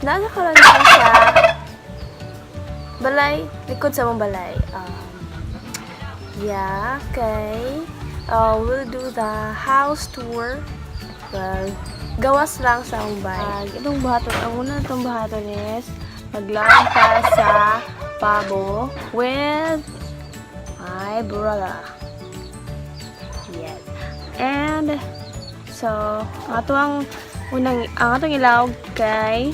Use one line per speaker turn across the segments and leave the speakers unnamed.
Nasa karon sa balay, likod sa among balay. Yeah, okay. We'll do the house tour. Well, gawas lang sa among balay. Itong buhaton, ang una itong buhaton is maglaom ta sa pabo with my brother. Yes. And so, ang ato ang unang ang atong ilawog kay.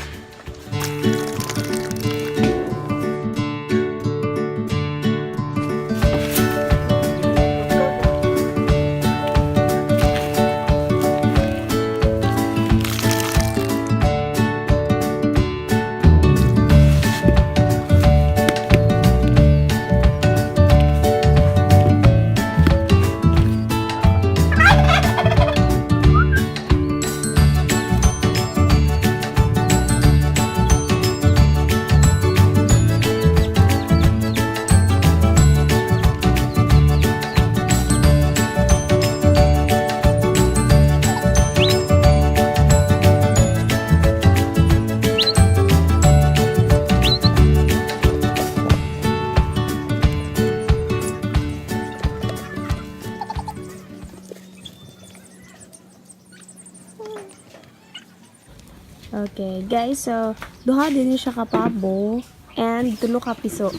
Okay, guys, so duha din siya ka pabo and tulo ka piso.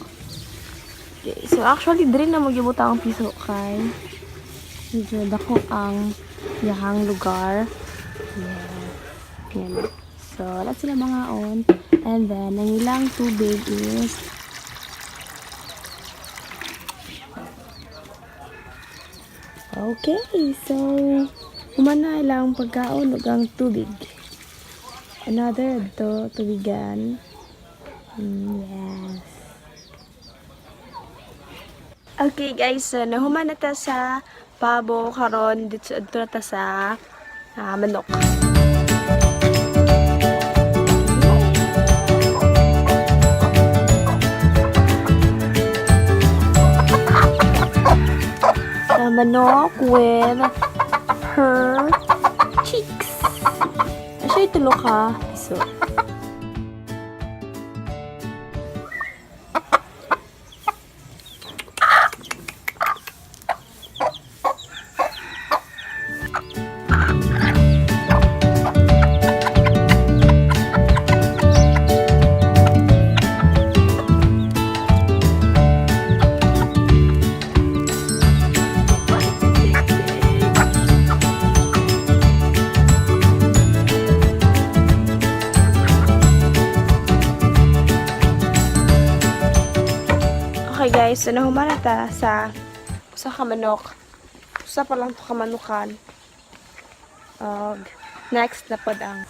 Okay, so actually diri na magibutang ang piso kay medyo dako ang iyahang lugar. Yeah. Yan. So, wala sila mga on. And then, ang ilang tubig is. Okay, so human na ilang pagkaon ug ang tubig. Another to tubigan. Yes. Okay guys, so nahuman na ta sa pabo karon dito, adto na ta sa manok. Sa manok with her chicks. Siya tulo ka piso. Okay guys, so nahuman na ta sa usa ka manok. Usa pa lang to ka manukan. Og next na pod ang.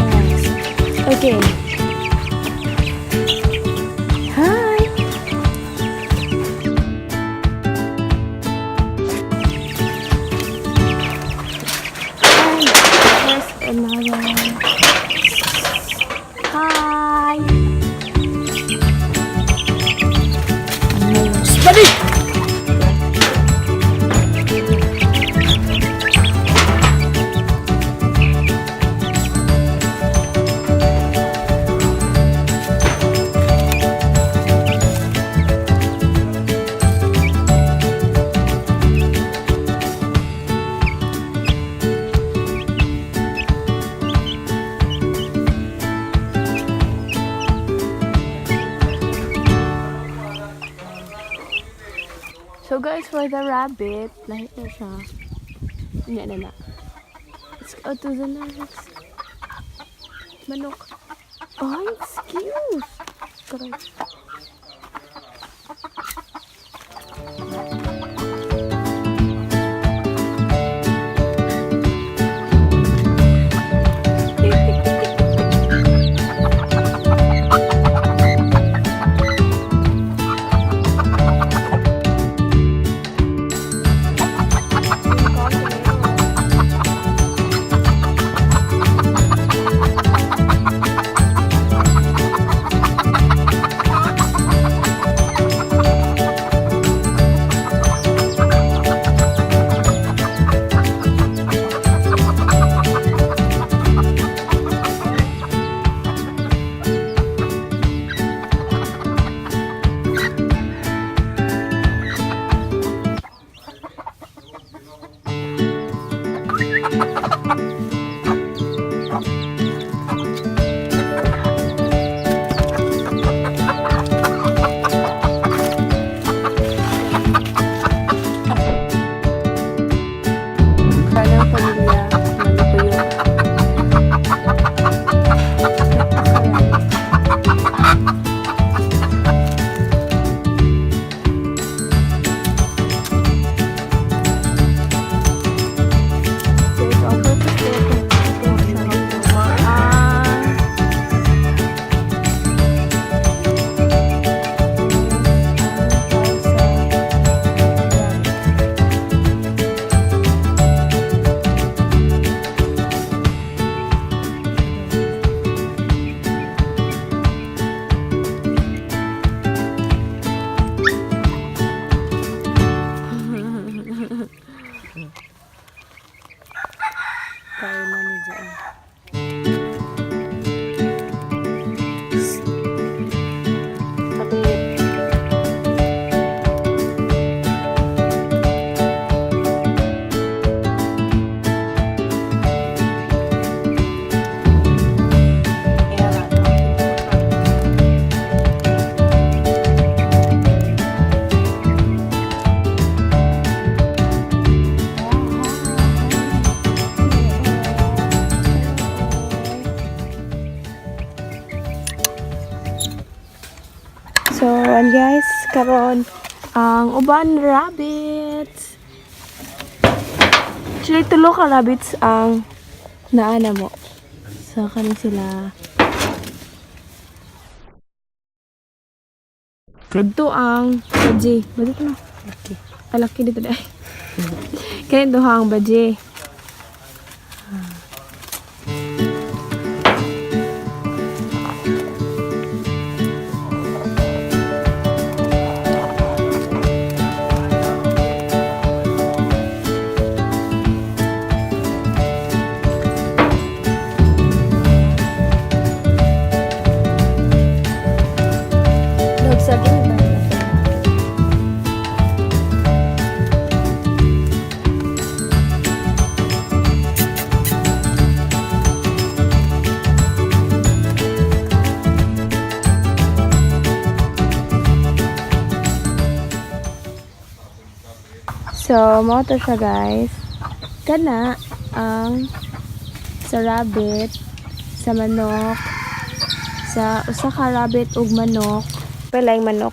Yes. Okay. Hi. And there's another. Hi. Buddy. So guys, for the rabbit, lahi na siya. Hindi na na. Let's go to the next. Manok. Oh, excuse. Correct. So, and guys, karon ang uban rabbits. Actually, tulo ka rabbits ang naana mo. So, kani sila. Ito ang baji. Baji ito na. Laki. Ah, laki dito na. Kaya duha ang baji. Dog sa akin. So, mao to siya, guys. Kana ang sa rabbit, sa manok, sa usa ka rabbit ug manok. Pila yung manok.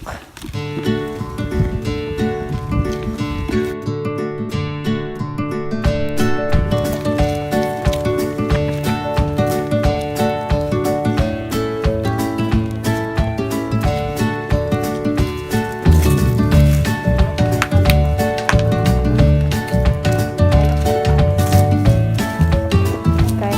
Okay.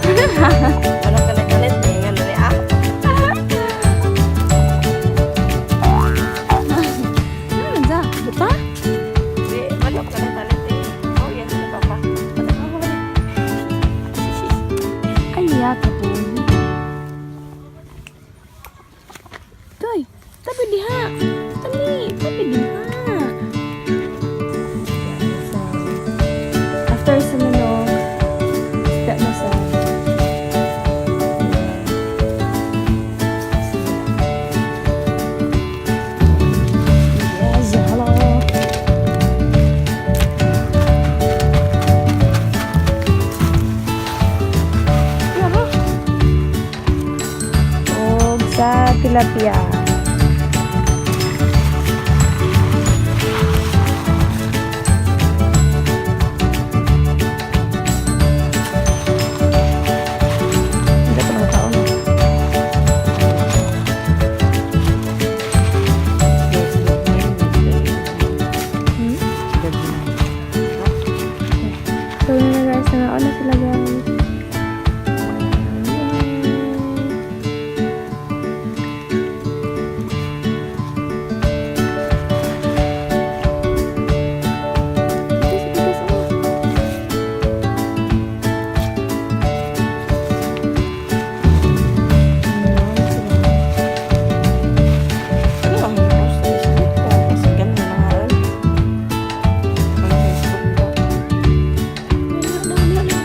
Ano ba?
Ano ka na kalit? Tingnan na niya.
Ano na? Buta?
Di, manok ka na kalit eh. Oh, yan sila papa.
Ay, yata po. Toy, tabi diha. Dali, tabi diha. So, after sa manok, step na sa. Yes, hello. Yara. Og sa tilapia. Hindi pa naman taon. Hmm? So yun na guys, nangaon na sila, guys. Bigas, bigas, oh.
Ano ang post sa Facebook ko? Kasi ganda na nga rin. Ang Facebook ko.
So next.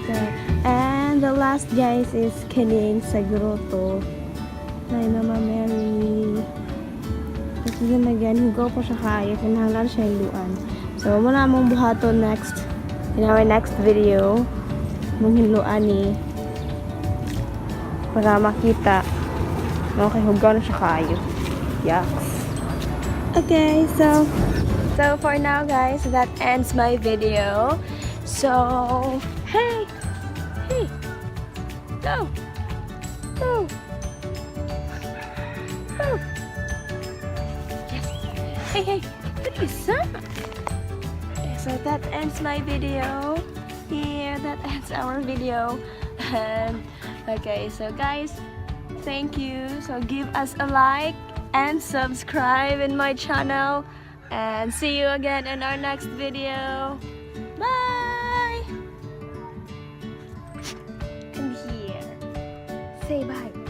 So, and the last, guys, is kining sa grotto. Ay, Mama Mary. Kasi then again, hugaw pa siya kaayo. Kinahanglan siya hinluan. So, muna among buhaton next in our next video. Mong hinluan ni para makita. No, kay hugaw na siya kaayo. Yucks. Okay, so for now, guys, that ends my video. So, hey, hey, go. Oh. Oh. Yes. Hey, hey. Lisa. So that ends my video. Here, that ends our video. And okay, so guys, thank you. So give us a like and subscribe in my channel. And see you again in our next video. Bye! Come here. Say bye.